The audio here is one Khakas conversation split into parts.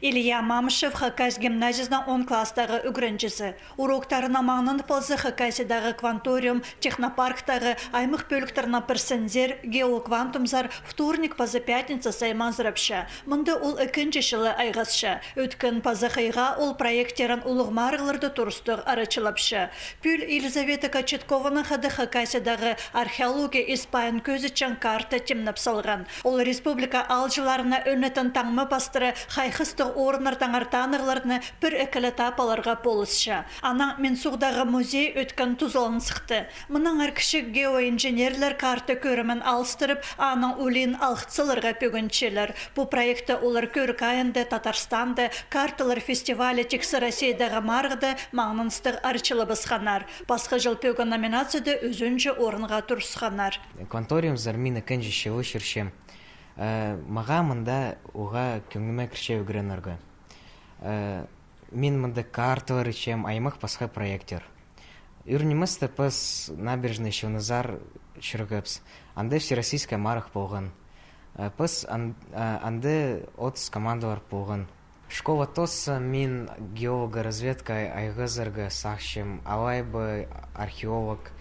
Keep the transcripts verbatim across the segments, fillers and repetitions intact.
Илья Мамышев Хакас гимназиязының он класстағы ӱгренҷізі. Уроктарына маңнанып алза, Хакасиядағы кванториум, технопарктағы аймах пӧліктернең пірсінзер, геоквантумзар вторник паза пятница сай маңзырапча. Мында ол ікінҷі чылы айғасча. Ӧткін паза хыйға ол проекттерін улуғ марығларда турыстығ арачылапча. Пӱӱл Елизавета Кочеткованаң хада Хакасиядағы археология испайын кӧзітчең карта тимнеп салған. Ол республика аалҷыларына ӧнетін таңма пастыра хайхастығ орыннардаңар танығларны пір-ікі ле таап аларға полысча. Анаң Минсуғдағы музей ӧткін тузалан сыхты. Мынаңар кічіг геоинженерлер карта кӧрімін алыстырып, аның ӱлиин алыхтап саларға пӧгінчелер. Пу проектті олар кӧрік айында Татарстанда карталар фестивалі тиксі Россиядағы марығда маңнаныстығ арачылабысханнар. Пасха чыл пӧгін номинацияда ӱзінҷі орынға турысханнар. Кванториумзар мин ікінҷі чылы чӧрчем. Э, мағаа мында уғаа кӧңніме кірче ӱгренерге. Э, мин мында карталар итчем, аймах пасха проекттер. Ӱр ниместе піс набережный чылнызар чӧргебіс. Анда всероссийская марығ полған. Э, піс ан-, э, анда отыс командалар полған. Школа тоосса, мин геологоразведка айғазарға сағынчам, алай ба археолог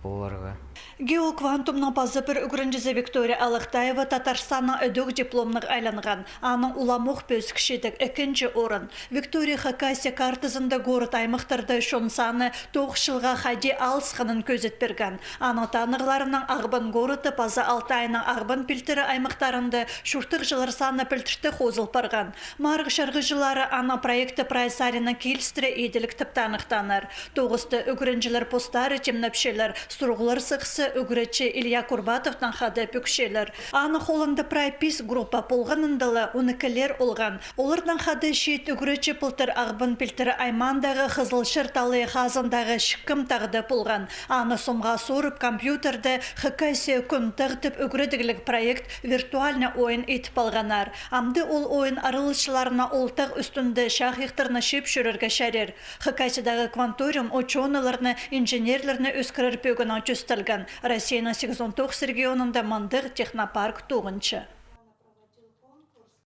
поларға. Геоквантумның паза пір ӱгренҷізі Виктория Алахтаева Татарстаннаң ідӧк дипломнығ айланған. Аның уламох пӧзік чидіг, ікінҷі орын. Виктория Хакасия картазында город-аймахтарда чон саны тоғыс чылға хайди алысханын кӧзіт пирген. Аның танығларынаң Ағбан городта паза Алтайның Ағбан пилтірі аймахтарында чуртағҷылар саны пілдіртіг хозыл парған. Марығ чарғыҷылары аның проекті прай саринаң килістіре иділіг тіп таныхтааннар. Тоғысты ӱгренҷілер постары тимнепчелер, сурығлар сыхса, ӱгретчі Илья Курбатовнаң хада пӧкчелер. Аның холында прай пис группа полғанында ла, он ікілер олған. Оларнаң хада чиит ӱгретчі пылтыр Ағбан пилтірі аймаандағы Хызылчар талайы хазындағы чіккім тағда полған. Аны сомға суурып, компьютерде «Хакасия кӱн» тағ тіп ӱгредігліг проект, виртуальный ойын итіп алғаннар. Амды ол ойын араласчыларына ол тағ ӱстӱнде чахайахтарны чыып чӧрерге чарир. Хакасиядағы кванториум учёныйларны, инженерлерні ӧскірер пӧгіннең тӧстелген. Россияның сигізон тоғыс регионында мындағ технопарк тоғынча.